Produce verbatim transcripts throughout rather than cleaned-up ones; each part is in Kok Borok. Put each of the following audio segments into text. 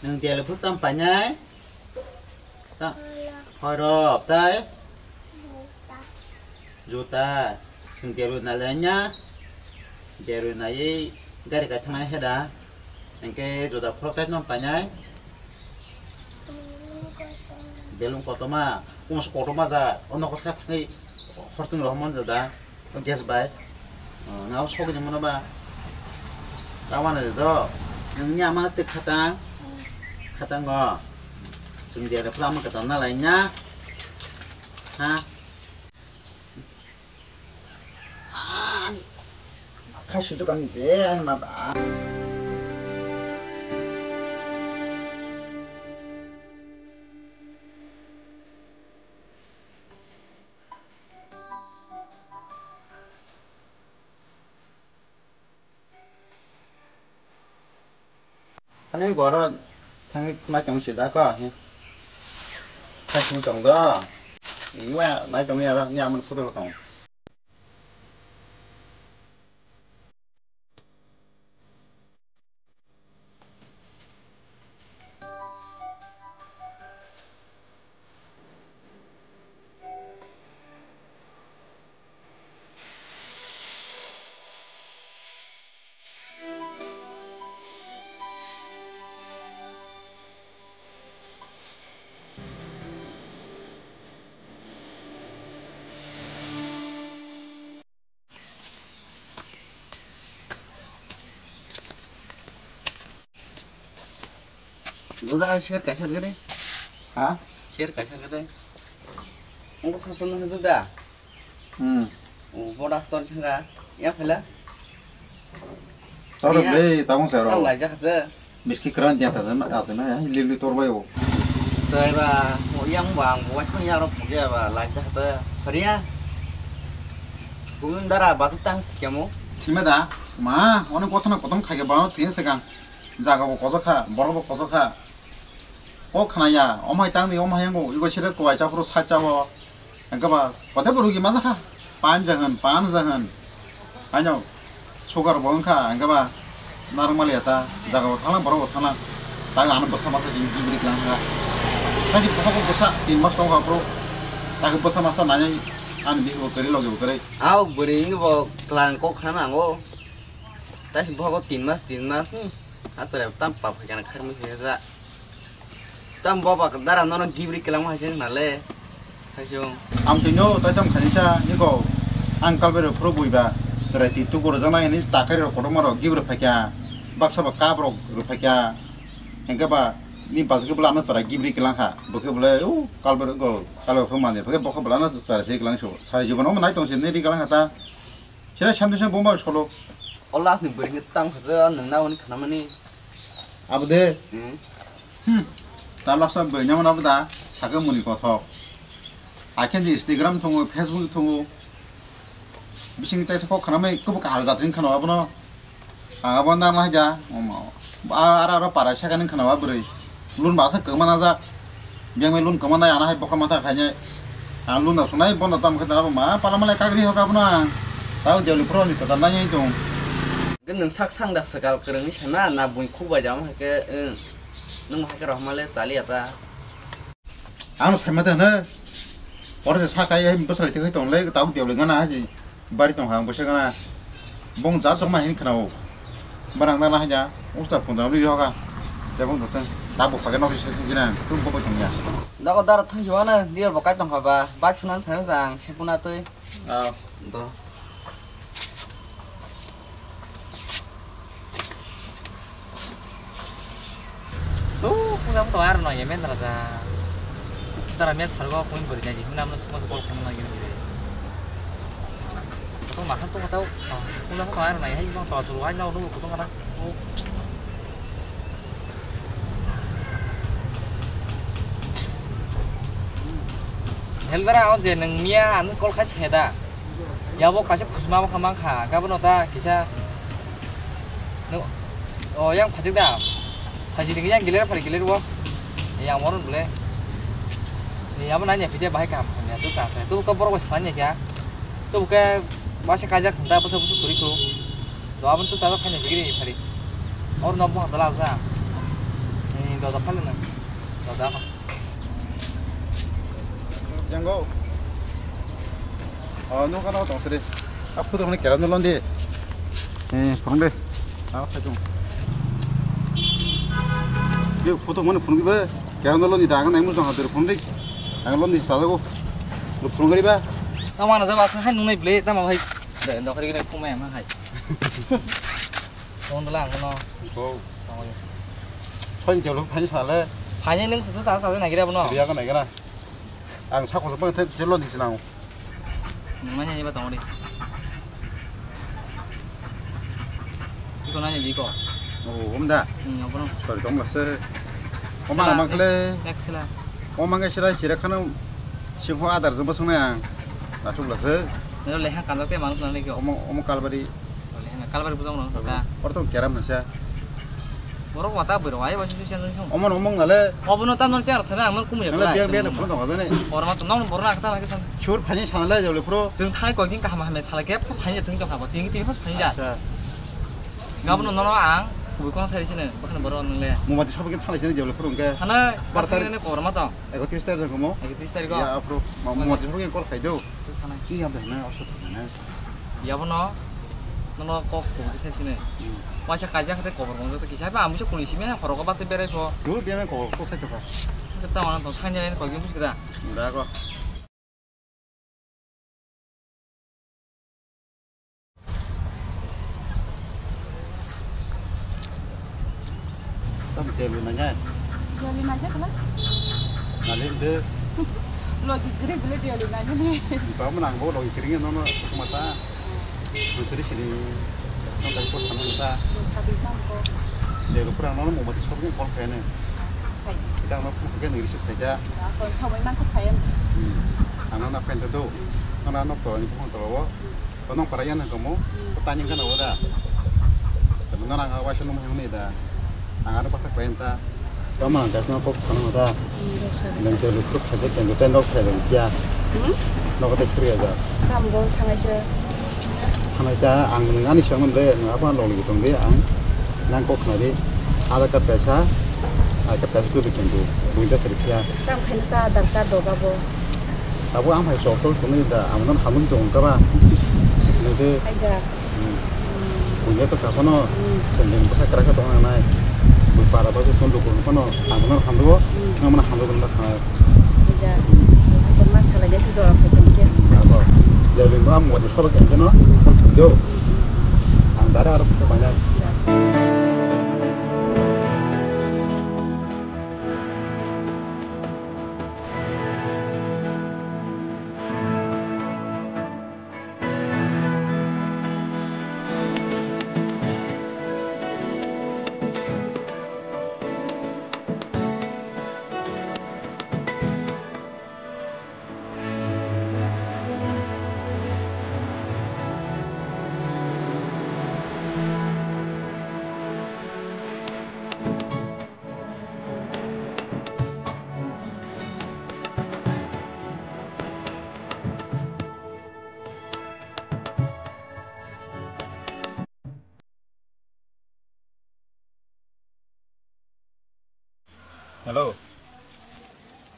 Nwng diyalo phuru tam painai? Ta-, horop tai? Juta. Chwng diyalo nalai nya? Diyalo naiwi gari kai thangnai he da? Hwnkhe juta phuru tai tam painai? Belung kotorma, kungsa kotorma ja, o nokos kha thangwi horsing rohormani ja da, o gas bai. O, nang abo sogwi mano ba? Tabana de do, nangni ama twi khatang, khatango. Chwng diyada phuru ama kwtal nalai nya. Ha? Kha suduk ang de, ang ma ba. Ani goro thangwi nai tong si da ko hi. Thai sung tong do. Iwa nai tong ya ni amun photo tong. Duda share kaisa gede. Ha? Share kaisa gede. Ungko sapun na duda. Hmm. Boda ton khenga. Ya phela. Toro be tabung sero. Tam lai jakha. Biski kran dia ta jama asena ya lili tor bayo. Tai ba yang bang wai khon ya rok ya ba lai jakha. Hariya. Kumin dara batu tang kemo. Thima da. Ma, onek kothona kotom khaike bano thini sekang. Jaga bo kojok kha, borok bo kojok kha. Kok khna ya, omo hai tang di, omo hai yango, ibo sire kuai cha phuru side cha o. Hingke ba, kote bo rugi ma jakha. Pan jahan, pan jahan. Ano, sugar bo wngkha, hingke ba, narwk mali ya ta, jaga bo thanglang, borok bo thanglang. Tago ano bwsa masa jini gibri klang kha. Kaisi bokhok bwsa, tin mas tong kha phuru. Tago bwsa masa nai, ani bihik bo kwrwi, logi bo kwrwi. Aw, bwrwi wngkhe bo klang kok khna nango. Taisi bokhok tin mas, tin mas, hmm. Aswrai tam pap khaikhe kharmai khaikhe ja. Tam boba dara nono gibri kwlangma hai se nale. Thaisung. Amtwino taitam khainisa niko ang kalbai rok phuru buiba chwrai twi tukur rwjaknai hinwi takhai rok kotorma rok gibri phaikha baksa ba cup rok rwphaikha hinkhe ba ni bachikhe bwlano chwrai gibri kwlangkha bwkhe bwle o kalbai rok kalbai phuru manjak phaikhe bokhe bwlano chwrai se kwlangso sai jibon omo nai tongse nini ri kwlangkha ta. Sira samtwi se bumba solo. O last ni bwrwi khe tam kha je nwng na hwnwi khnamani. Abo de. Hmm. Hmm. Ta last o bwrwi nyamon abo da sakhe muni kothok. Akhe je Instagram thongo, Facebook thongo. Bising tai kok khnamai kubu kahal jatring khano abono. Ang abo nang lai ja. Omo. Ba ara ara para sakani khano ba bwrwi. Lun ba sa kwma na jak. Biyang mai lun kwma nai ana hai bokha matha khainai. Ang lun da sunai bono tam khe dana ma pala malai kagri hoka bono ang. Tao jeli pro ni kota nai tong. Nwng sak sang da swkal kwrwngni saima na buini khuk bai jama hai khe, nwng hai khe rohma le chali ata. Ang saima ta hwno. Oro se sakai hai bwsai twi tong le tao jeli gana hai. Bari tong kha ang bwswk gana. Bong ja chokma hin khna o. Barang dana haja usta phone da ri roga. Jabon doteng. Da bo phage nok se jina tu bo tong ya. Dago dara thang jwana dia bo kai tong kha ba. Ba chunan thang jang se puna tui. Ah. Do. Tu puja mo toar no yemen raja. Tara mes hargo kuin beri jadi hina mo semua sekolah kamu lagi. Kutung makan tu kata, kutung makan air naik, hai bang, kalau dulu aja dulu kutung makan. Heldara, oh, je neng mia, anu kol kac heda. Ya bo kaisa khusma bo khamang kha, gabon ta kisa. No, oh, yang phajik da. Phajik ni yang giler phari giler bo. Yang moron bole. Ni abo nanya pide bahai kam. Ya tu sa sa. Tu ka borok sa nanya kya. Tu ka masa kaja khanda basa basa kuri ko. To abon to chajak khaina bigiri phari. Or no bong dala sa. Doja phale na. Doja kha. Jango. Oh, no kana tong sere. A photo mane kera no londe. Eh, phone de. Ah, khai tong. Yo, photo mane phone ba. Kera no londe da ngai mu jong hadir phone de. Ang londe sa go. Lo phone gari ba. Tamo na jaba sa hai nung nai ble tamo hai. Da no kari gina kuma ma hai. Tong dala ang no. Go. Tamo. Chon jalo phai sale. Phai nung sa sa sa nai gira bono. Ria ko nai gira. Ang sa ko sa pang thai jelo ni sinang. Nung nai ni ba tong ri. Iko nai ni ko. Oh, um da. Hmm, apa no? Sorry, tong la se. Oma Sila, mang kle. Next, next kena. Oma ngai sira sira khana. Singho adar jumbo sung nai ang. Nathuk la se. Nero leha kanjak te manuk nang ni ko. Omo, omo kalbari. Kalbari bujang no ka. Orto keram nasa. Borok mata bwrwi ai waisa suisan jani thung. Omo no mong nale. Obo no tamno char sana ang no kumya. Nale biang biang phone tong jani. Borok ma to nong borok na kata lagi san. Sur phani sana le jole pro. Jeng thai koi din kaham hamya sala ke phani jeng kaham tin tin phas phani ja. Acha. Gabno nono ang kubui kong sari sini bakhan borok nang le. Mumati sobo ke thalai sini jole pro ke. Hana bar tar ne kor ma to. Ekotris tarik jang komo. Ekotris tarik. Ya pro. Mumati sobo ke kol khai do. Sana. Ki yam de na oso na. Yabono nono kok kubui sai sini. Hmm. Waisa kaijak hate kobor gongjak kisa ba amuso kuni simi horogo base berai pho. Dulu biya me kobor ko sai ka. Tamo na to thanya ko gim buskida. Da ko. Tam telu nanya. Joli nanya kala? Nalin de. Logi gre bile joli nanya ni. Ba mo nang bo logi kring no no mata. Mantri sini. Nang ko sana mata. Sabi nang ko. Telu pura no mo mati sob ni kol kene. Hai. Kita no ko ke ni risip khaja. Ko sobai man ko khayan. Hmm. Ano na pen do. Ano no to ni ko to. Ko nong para yan ko mo. Ko tani kana oda. Ko nang awa sunu mo ni da. Ang ano pathak payan ta. Tamo ang kasno kok sana da. Nang te lukuk khaje kendo tendo khaje kya. Nogo te khriya da. Tam go thangai se. Thangai ta ang ani sangam de apa lo li tong de ang. Nang kok na de. Ada ka pesa. Ada ka pesa tu de kendo. Buinta serikya. Tam khaina sa dar ka do ga bo. Abo ang hai sok sok tongni da, ang non hamung tong ka ba. Nede. Aida. Hmm. Punya to ka kono. Hmm. Sending basa kara ka tong nai. Bu para ba sun do kono, ang non hamdo. Hmm. Nang mana hamdo ba kha. Aida. Ko ma sala de jora ko tong ke. Abo. Ya limba mo de soba ke no. Yo. Ang dara aro ko banya. Hello.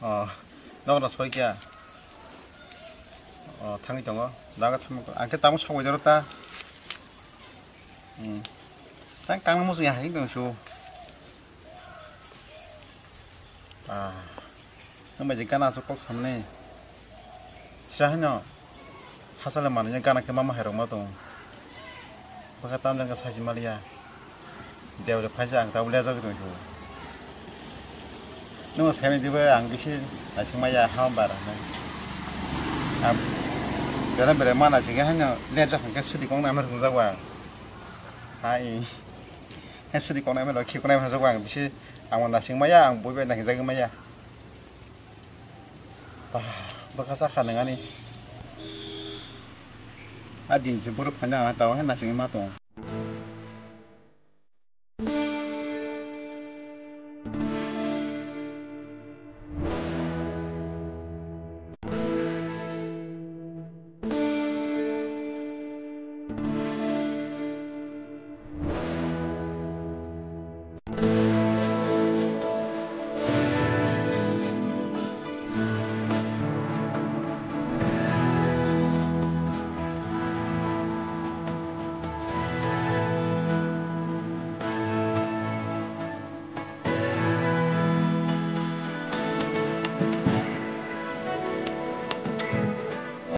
Oh, nokno soi kya? Oh, thangwi tongo. Daga thangwi, ang khe tamo sokbai jaro ta. Hmm. Tang kang musu ya hai dong su. Ah. Nang bai je gana aswk kok samni. Sra haino. Hasale manwi gana khe mama hai rok ma tong. Bwkha tamjani khe sachi maliya. Dewle phaisa ang tabuk lejagwi tongthogo. Nwng saimani dibai ang bisi naisingmaya ha bar hinwi. Ang bere bere ma naisingya haino lejak hwnkhe swtwi kok nang rwngjago ang. Hai. Hai swtwi kok nang rw khiknai hwnjago ang bisi ang naisingmaya ang bui bai naisingjakmaya. Bah, bwkha sakha nang ani. A din se borok phaina ang tao hai naisingwi ma tongo.